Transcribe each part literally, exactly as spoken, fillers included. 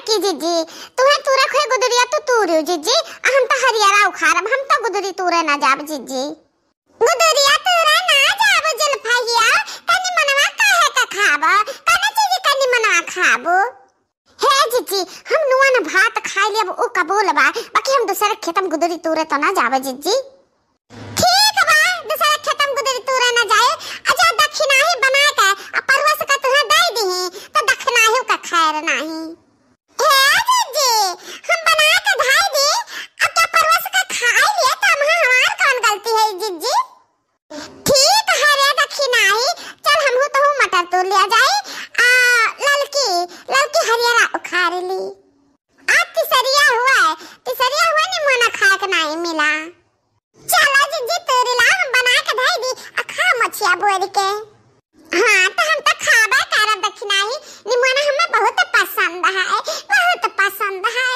कि जिज्जी, तुहे तूरे क होए गुदरिया तू तूरियो जिज्जी, आ हम त हरियरा उखारब, हम त गुदरी तूरे ना जाब जिज्जी। गुदरिया तूरे ना जाब जुल्फहिया, कनी मनवा काहे का खाब, कनी चीज कनी मनवा खाबो। हे जिज्जी, हम नुआ न भात खाइ लेब, उ कबूल बा, बाकी हम दूसरे खेतम गुदरी तूरे तो ना जाब जिज्जी। ठीक बा, दूसरे खेतम गुदरी तूरे ना जाए, आ जा दखिनाही बनाइ के, आ परवस का तुहे दइ दिही, त दखिनाही का खैर नाही। हे जिज्जी, हम बनाइ के धइ दी, अब त परवस का खाइ लिए, त हम हमार कौन गलती है जिज्जी? ठीक है रे दखिनाही, चल हमहू तोहू मटर तूर लिया जाई, आ ललकी, ललकी हरियरा उखार ली। आ तिसरिया हुआ है, तिसरिया हुआ निमोना खाए के नाही मिला। चला जिज्जी तूरी ला, हम बनाइ के धइ दी, आ खा मछिया बोरि के। हाँ, त हम त खाबे करब दखिनाही, निमोना हमें बहुत पसंद है, बहुत पसंद है।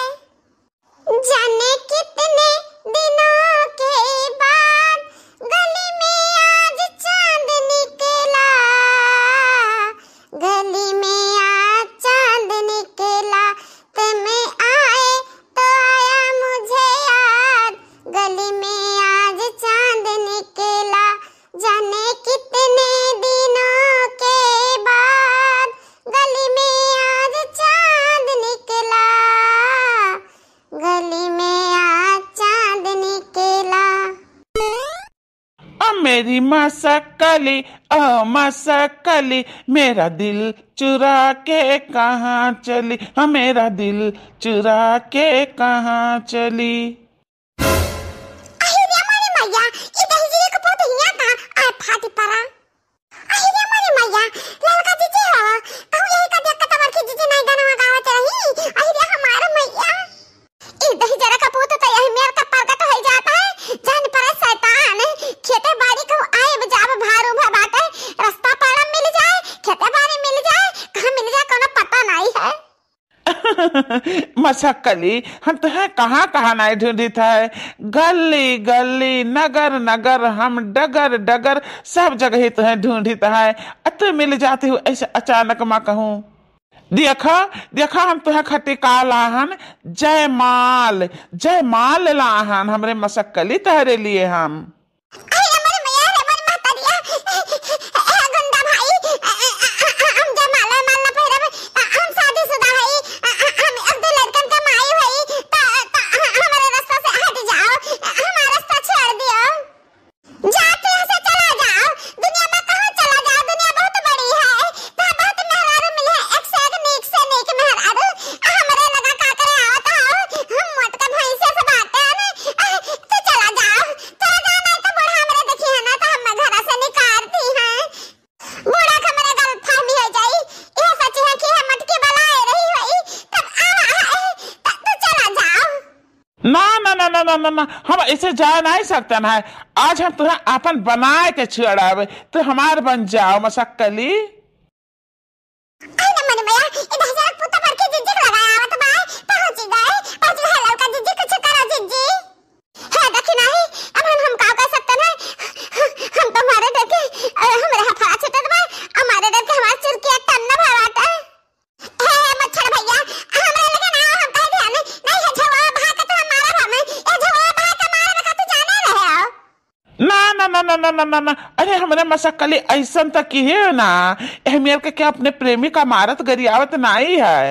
जाने कितने दिनों के बाद गली में आज चांद निकला, गली में आज चांद निकला, तुम आए तो आया मुझे याद, गली में आज चांद निकला, जाने कितने दिनों के बाद गली में आज चांद निकला, गली में आज चांद निकला। ओ मेरी मसक्कली, ओ मसक्कली, मेरा दिल चुरा के कहाँ चली, हाँ, मेरा दिल चुरा के कहाँ चली। अहि रे मोरी मैया, ई दहिजरे के पूत हियाँ का आए फाटी परा। अहि रे मोरी मैया, ललका जिज्जी हो, कहूँ यही का देख के तमर की जिज्जी नाई गाना गावत रही। अहि रे हमार मैया। ई दहिजरा का पूत त यही मेर का परगट होई जात है। जान परे शैतान, खेते बारी कहूँ आए जाब भारू भा बाटे, रास्ता पाड़ा मिल जाए, खेते बारी मिल जाए, कहाँ मिल जाए कोनो पता नाई है। मसक्कली, हम तुहे कहाँ कहाँ नाई ढूंढित है, गली गली, नगर नगर, हम डगर डगर, सब जगह ही तुहे ढूंढित है। अ तू मिल जाती हूँ ऐसे अचानक मा कहूँ। देखा, देखा, हम तुहे खटिका लाहन, जयमाल, जयमाल लाहन, हमरे मसक्कली तहरे लिए हम। अरे मोरे मैया रे, मोरे महतरिया, ए गुंडा भाई, हम जयमाल, माल ना पहिरब, हम शादीशुदा हई, हम एक दो लड़कन का माई हई, त, त हमरे रास्ता से हट जाओ, हमार रास्ता छोड़ दियो। जा तू यहाँ से चला जाओ, दुनिया में कहूँ चला जाओ, दुनिया बहुत बड़ी है, तहाँ बहुत मेहरारू मिली है, एक से एक नीक से नीक मेहरारू, हमरे लगा का करे आवत हो, हम मोटका भैंसे से बाटे ना, तू चला जाओ, चला जाओ, नहीं तो बूढ़ा हमरे देखी है ना, तो हमें घर से निकाल दी है। बूढ़ा के हमरे गलतफहमी हो जाई, यह सोची है कि हम मटकी बलाए रही होई, तब आवा है, तब तू चला जाओ। ना, ना, ना, हम ऐसे जा नाहीं सकतन है। आज हम तुहे आपन बनाए के छुड़ावे, तू हमार बन जाओ मसक्कली। आई ना मनी मैया, ई दहिजरा पूत बड़की जिज्जी के लगा आवत बा, पहुँची गए, पहुँची गए ललका जिज्जी, कुछ करो जिज्जी। हे दखिनाही, अब हम, हम का कर सकतन है? हम तुम्हारे डर के, अ, हमरे हथवा छूटत बा, हमारे डर के हमार चुरकिया टन्न भवाता। हे मच्छर भैया, हमरा लगे ना, हम कह दिया नहीं, नहीं है झवा बहा के तो हम मारब हम, ये झवा बहा के मारब का तू जाने रहे हो? ना, ना, ना। अरे हमरे मसक्कली ऐसन त किहे ना, एह मेर के क्या अपने प्रेमी का मारत गरियावत नाई है।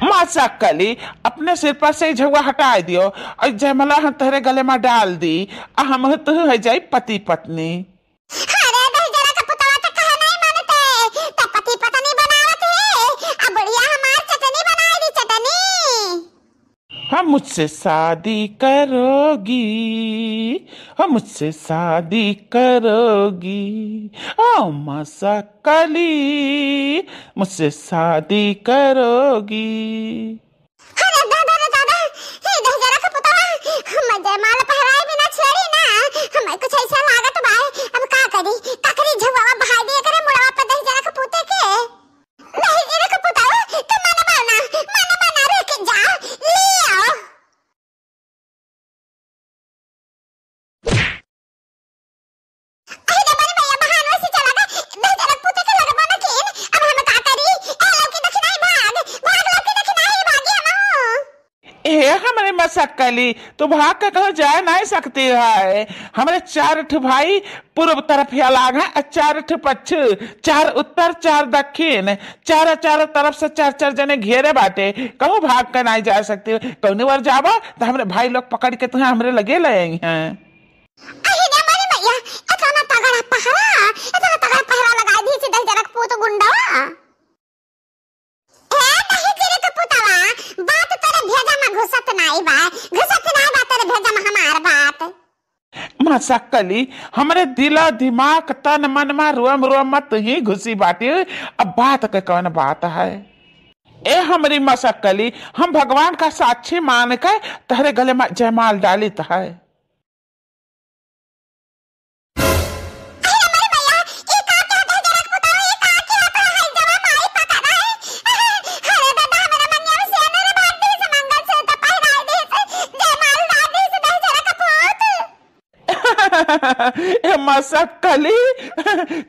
मसक्कली, अपने सिर पर से ई झवा हटाए दियो, और जयमाला हम तहरे गले में डाल दी, आ हम तू है जाई पति पत्नी। अरे दहिजरा के पुतवा त कहा नहीं मानते, त पति पत्नी बनावत है, अब बुढ़िया हमार चटनी बनाए दी, चटनी। हाँ, मुझसे शादी करोगी, हाँ, मुझसे शादी करोगी, ओ मसक्कली, मुझसे शादी करोगी। अरे दादा रे दादा, हे दहिजरा के पुतवा, हम जयमाल पहराए बिना छोड़ी ना, हमें कुछ ऐसा लागत बा, अब का करी, ककरी झुआ भाई दे करे मुड़वा पे दहिजरा के पूते के। दहिजरा के पुतवा, तू मनबा ना, मनबा ना, रुक जा, ले आओ। अरे रे बड़े भैया, बहानवा से चला गए, दहिजरा पूते के लगबो न कीन, अब हम का करी? ए लौकी दखिनाही भाग, भाग लौकी दखिनाही भाग, ए हमरे मसक्कली, तू भाग के कहूँ जाए नाहीं सकती है। हमरे चार ठो भाई पूरब तरफ ही लाग हैं, अउर चार ठो पच्छ, चार उत्तर, चार दक्षिण, चार, चारों तरफ से चार चार जने घेरे बाटे। कहूँ भाग के नाहीं जा सकती। कौनी बार जाबो त हमरे भाई लोग पकड़ के तुहें हमरे लगे ले आई हैं। अरे रे मोरी मैया, इतना तगड़ा पहरा, इतना तगड़ा पहरा लगाइ दी से दहिजरा के पूत गुंडवा। ए दहिजरा के पुतवा, बात तोरे भेजा में घुसत नाहीं बा, घुसत नाहीं बा तोरे भेजा में हमार बात। मसक्कली, हमरे दिला दिमाग, तन मन मा, रोम रोम मा तुहीं घुसी बाटी। अब बात के कौन बात है? ए हमरी मसक्कली, हम भगवान का साक्षी मान के तहरे गले मा जयमाल डालित है। अरे मोरी मैया, ई का कहत है दहिजरा के पुतवा, ई का कहत है, जवा माई पकड़ा है। अरे दादा, हमरा मंगिया में सेनुर भर दी से, मंगलसूत्र पहिराइ दी से, जयमाल डाल दी से, दहिजरा के पूत। ए मसक्कली,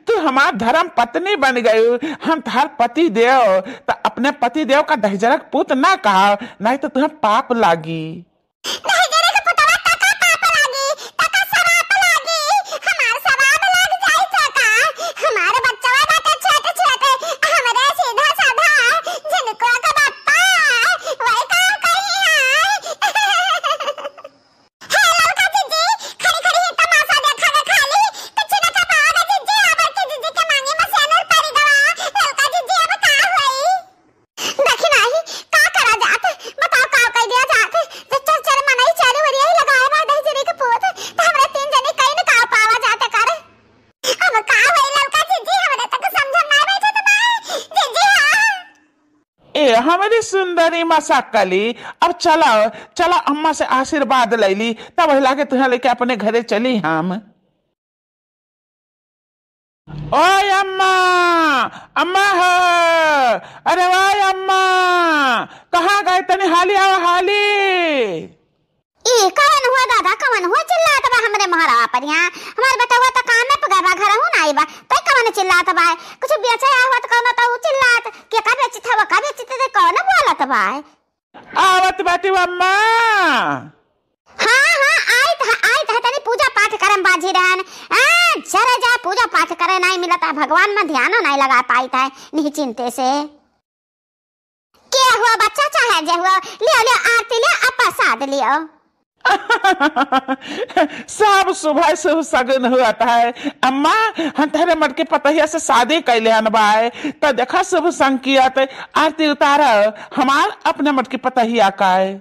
तू हमार धर्म पत्नी बन गयू, हम तहार पति देव, त अपने पति देव का दहिजरा के पूत ना कहा, नाहीं त तुहें पाप लागी। दहिजरा के पुतवा, तका पाप लागी, तका सराप लागी, हमार सराप लाग जाई तका, हमार बच्चवा बाटे छोट छोट, हमरे सीधा साधा, जिनको के बप्पा, वही का कही है। हे ललका जिज्जी, खड़ी खड़ी ही तमाशा देखा देखा ली। कुछ न का पावा जिज्जी, आबर के जिज्जी के मांगी में सेनुर परी गवा। ललका जिज्जी, अब का होई? देखी नाही, का करा जात? बताओ, का कइ दिया जात? तो चल चल मनई चारू ओरिया ही लगाए बा दहिजरा के पूत। तो हमरे तीन जने कई न का पावा जात कर। अब का होई ललका जिज्जी, हमरे तक समझ में ना बैठत बा। जिज्जी, हाँ। ए हमरी सुंदरी मसक्कली, अब चला, चला अम्मा से आशीर्वाद लैली, तब हिला के तुहें लेके अपने घरे चली हम। ओए अम्मा, अम्मा हो, अरे ओए अम्मा, कहाँ गए? तनी हाली आवा, हाली। ई कवन हुआ दादा, कवन हुआ चिल्लात बा हमरे मोहरवा पर यहाँ? हमार बेटवा त कामे पे गए बा, घरहू ना आई बा, तै कवन चिल्लात बा? कुछ बेचे आवा त कवन त ऊ चिल्लात, के का बेचित हवा, का बेचित, ते कवन बोलत बा? आवत बाटी अम्मा। हाँ, हाँ, आइत है, आइत है, तनी पूजा पाठ करम बाझी रहन। आ, जरा जा पूजा पाठ करे नाहीं मिलत है, भगवान में ध्यान नाहीं लगा पाइत है, निश्चिंते से। के हुआ बच्चा चाहे जे हुआ, लियो, लियो, आरती लियो, आ प्रसाद लियो। सब सुबह शुभ सगुन हुआ है। अम्मा, हम तहरे मटकी पतहिया से शादी कैले हन बाय, त देखा शुभ संकेत, आरती उतारा हमार अपने मटकी पतहिया का है।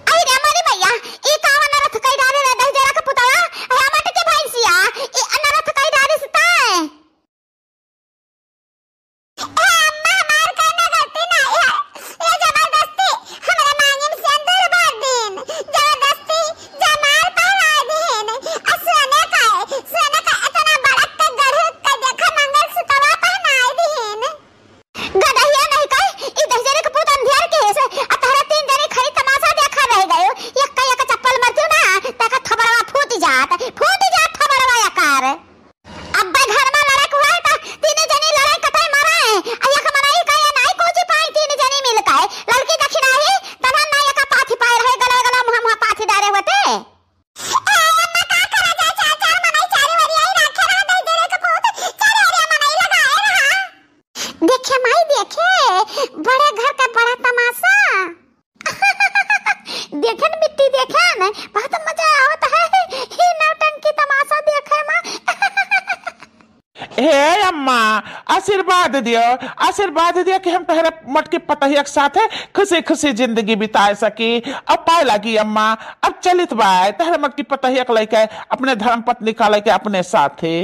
अरे रे मोरी मैया, ई का अनरथ कई डाले रे दहिजरा के पुतवा, हे मटकी भैंसिया, ई अनरथ कई डाले से ताय। ए अम्मा, हमार कउनो गलती नाहीं है। ये जबरदस्ती हमरा मांगी में सेंदूर भर दीन, जबरदस्ती जयमाल पहना दीन, आ सोने का, सोने का इतना बड़ा के गढ़ के देखा मंगलसूत्रवा पहना दीन। गदहिया नहीं कहे, ई दहिजरे के पूत अंधियार के है से, आ तहरा तीन जने खड़ी तमाशा देखा रह गयो। यक्का यक्का चप्पल मरतियो ना, तका थबड़वा फूट जात, फूट जात थबड़वा यकार। अब्बे घर में लड़ाई हुआ है त तीनों जनी लड़ाई कतई मरे। आ एक मनई का या नाई कोची पाई तीन जनी मिल के। लड़की दक्षिणा ही तब हम ना एक पाथी पाए रहे, गला गला मुहा मुहा पाथी डारे होते। ए अम्मा, का करा जाए, चार चार मनई चारी ओरिया ही राखे रहा, दहिजरे के पूत चारी ओरिया मनई लगाए रहा। देखे माई देखे, बड़े घर का बड़ा तमाशा। देखेन बिट्टी देखेन, बहुत मजा आवत है ई नौटंकी तमाशा देखे में। हे अम्मा, आशीर्वाद दियो, आशीर्वाद दियो कि हम तहरे मटकी पतहिया के साथे खुशी खुशी जिंदगी बिताए सकी। अब पाए लागी अम्मा, अब चलित बाय तहरे मटकी पतहिया के लइके अपने धर्म पत्नी का लइके अपने साथे।